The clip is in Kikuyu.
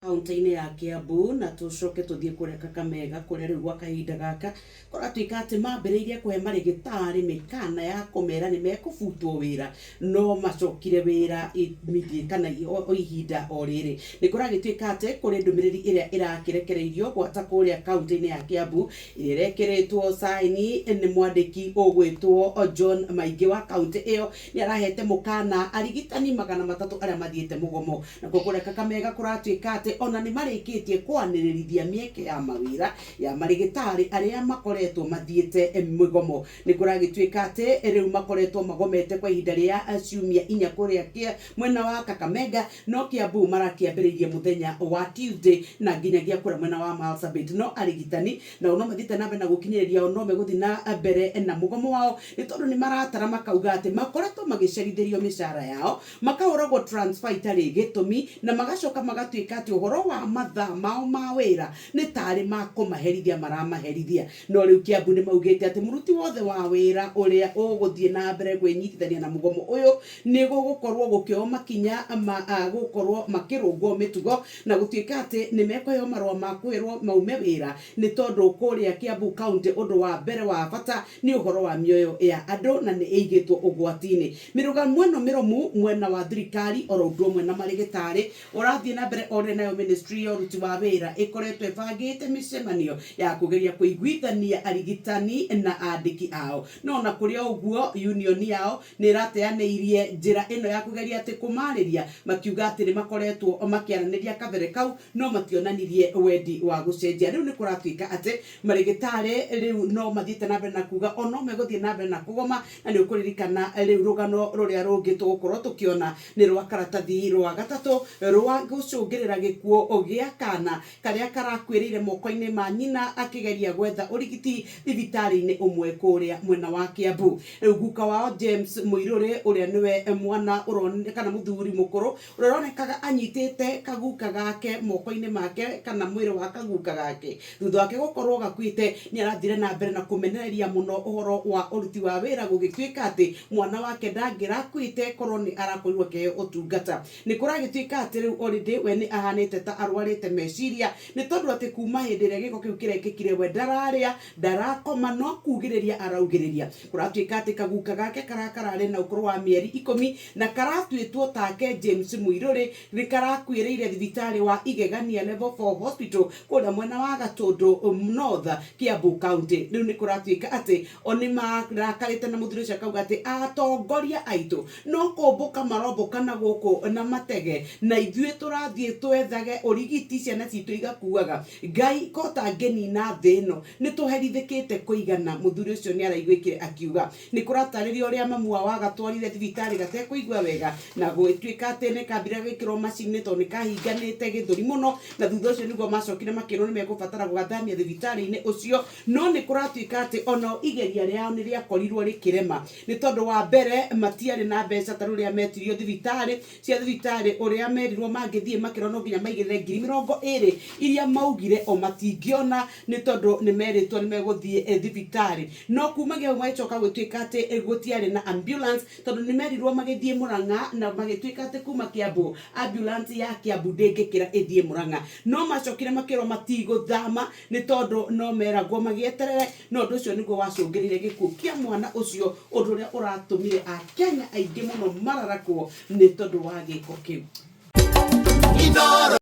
Kaunti-inĩ ya Kiambu na tũcoke tũthiĩ kũrĩa Kakamega kũrĩa rĩu gwa kahinda gaka kũratuĩka atĩ mambĩrĩirie kũhe marĩgĩtarĩ mĩkana ya kũmera nĩ mekũbutwo wĩra no macokire wĩra immediate kana o ihinda o rĩrĩ. Nĩ kũragĩtuĩka atĩ kũrĩ ndũmĩrĩri ĩrĩa ĩrakĩrekereirio gwata kũrĩa kaunti-inĩ ya Kiambu ĩrĩa ĩrekĩrĩtwo saini nĩ mwandĩki ũgwĩtwo John Maingĩ wa kaunti ĩyo nĩ arahete mũkana arigitani 300 arĩa mathiĩte mũgomo. Nakuo kũrĩa Kakamega kũratuĩka atĩ ona nĩ marĩkĩtie kwanĩrĩrithia mĩeke ya mawĩra ya marĩgĩtarĩ arĩa makoretwo mathiĩte mĩgomo. Nĩ kũragĩtuĩka atĩ rĩu makoretwo magomete kwa ihinda rĩa ciumia inya kũrĩa mwena wa Kakamega, no Kiambu marakĩambĩrĩirie mũthenya wa Tuesday na nginyagia kũrĩa mwena wa Marsabit. No arigitani nao no mathiĩte na mbere na gũkinyĩrĩria o no megũthiĩ na mbere na mũgomo wao nĩ tondũ nĩ maratara makauga atĩ makoretwo magĩcerithĩrio mĩcara yao, makahũragwo transfer itarĩ gĩtũmi, na magacoka magatuĩka atĩ ũhoro wa mathaa mao ma wĩra nĩ tarĩ ma kũmaherithia maramaherithia. No rĩu Kiambu nĩ maugĩte atĩ mũruti wothe wa wĩra ũrĩa ũgũthiĩ na mbere kwĩnyitithania na mũgomo ũyũ nĩ gũgũkorwo gũkĩoywo makinya ma gũkorwo makĩrũngwo mĩtugo na gũtuĩka atĩ nĩ mekũheo marũa ma kwĩrwo maume wĩra nĩ tondũ kũrĩa Kiambu County ũndũ wa mbere wa bata nĩ ũhoro wa mĩoyo ya andũ na nĩ ĩigĩtwo ũgwati-inĩ. Mĩrũgamo ĩno mĩrũmu mwena wa thirikari oro ũndũ ũmwe na marĩgĩtarĩ ũrathiĩ na mbere o rĩrĩa nayo ministry ya ũruti wa wĩra ĩkoretwo ĩbangĩte mĩcemanio ya kũgeria kũiguithania arigitani na andĩki ao. No ona kũrĩ o ũguo union yao nĩ ĩrateanĩirie njĩra ĩno ya kũgeria atĩ kũmarĩria makiuga atĩ nĩ makoretwo makĩaranĩria kabere kau no mationanirie wendi wa gũcenjia. Rĩu nĩ kũratuĩka atĩ marĩgĩtarĩ rĩu no mathiĩte na mbere na kuga o no megũthiĩ na mbere na kũgoma, na nĩ ũkũririkana rĩu rũgano rũrĩa rũngĩ tũgũkorwo tũkĩona nĩ rwa karatathi rwa gatatũ rwa gũcũngĩrĩra gĩkuũ gĩa kana karĩa karakuĩrĩire moko-inĩ ma nyina akĩgeria gwetha ũrigiti thibitarĩ-inĩ ũmwe kũrĩa mwena wa Kiambu. Rĩu guka wao James Mũirũrĩ ũrĩa nĩwe mwana kana mũthuri mũkũrũ ũrĩa ũronekaga anyitĩte kaguka gake moko-inĩ make kana mwĩrĩ wa kaguka gake thutha wake gũkorwo gakuĩte, nĩ arathire na mbere na kũmenereria mũno ũhoro wa ũruti wa wĩra gũgĩtuĩka atĩ mwana wake ndangĩrakuĩte korwo nĩ arakorirwo akĩheo ũtungata. Nĩ kũragĩtuĩka atĩ rĩu already we nĩ ahanĩte ta arwarĩte meciria nĩ tondũ atĩ kuma hĩndĩ ĩrĩa gĩko kĩu kĩrekĩkire we ndararĩa, ndarakoma no kugĩrĩria araugĩrĩria. Kũratuĩka atĩ kaguka gake karĩa kararĩ na ũkũrũ wa mĩeri ikũmi na karatuĩtwo take James Mũirũrĩ nĩ karakuĩrĩire thibitarĩ wa Igegania Level 4 Hospital kũrĩa mwena wa Gatũndũ North, Kiambu County. Rĩu nĩ kũratuĩka atĩ o nĩ marakarĩte na mũthuri ũcio akauga atĩ atongoria aitũ no kũmbũka marombũka na gũkũ na matege na ithuĩ tũrathiĩ twethage ũrigiti ciana citũ igakuaga. Ngai ko tangĩnina thĩ ĩno nĩ tũherithĩkĩte kũigana, mũthuri ũcio nĩ araiguĩkire akiuga. Nĩ kũratarĩrio ũrĩa mamu wao agatwarire thibitarĩ gatekũigua wega na gũgĩtuĩka atĩ nĩ kambire gagĩkĩrwo macini tondũ nĩ kahinganĩte gĩthũri mũno, na thutha ũcio nĩguo macokire makĩrwo nĩ mekũbatara gũgathamia thibitarĩ-inĩ ũcio. No nĩ kũratuĩka atĩ onao igeria rĩao nĩ rĩakorirwo rĩkĩrema nĩ tondũ wa mbere matiarĩ na mbeca ta rĩu rĩrĩa metirio thibitarĩ cia thibitarĩ ũrĩa merirwo mangĩthiĩ makĩrwo no nginya maigĩrĩre 20,000 iria maugire o matingĩona nĩ tondũ nĩ merĩtwo nĩ megũthiĩ thibitarĩ. No kumagia hau magĩcoka gũtuĩka atĩ gũtiarĩ na ambulance tondũ nĩ merirwo magĩthiĩ Murang'a na magĩtuĩka atĩ kuma Kiambu ambulance ya Kiambu ndĩngĩkĩra ĩthiĩ Murang'a. No macokire makĩrwo matigũthama nĩ tondũ no meragwo magĩeterere, na ũndũ ũcio nĩguo wacũngĩrĩire gĩkuũ kĩa mwana ũcio, ũndũ ũrĩa ũratũmire Akenya aingĩ mũno mararakwo nĩ tondũ wa gĩko kĩu. Inooro.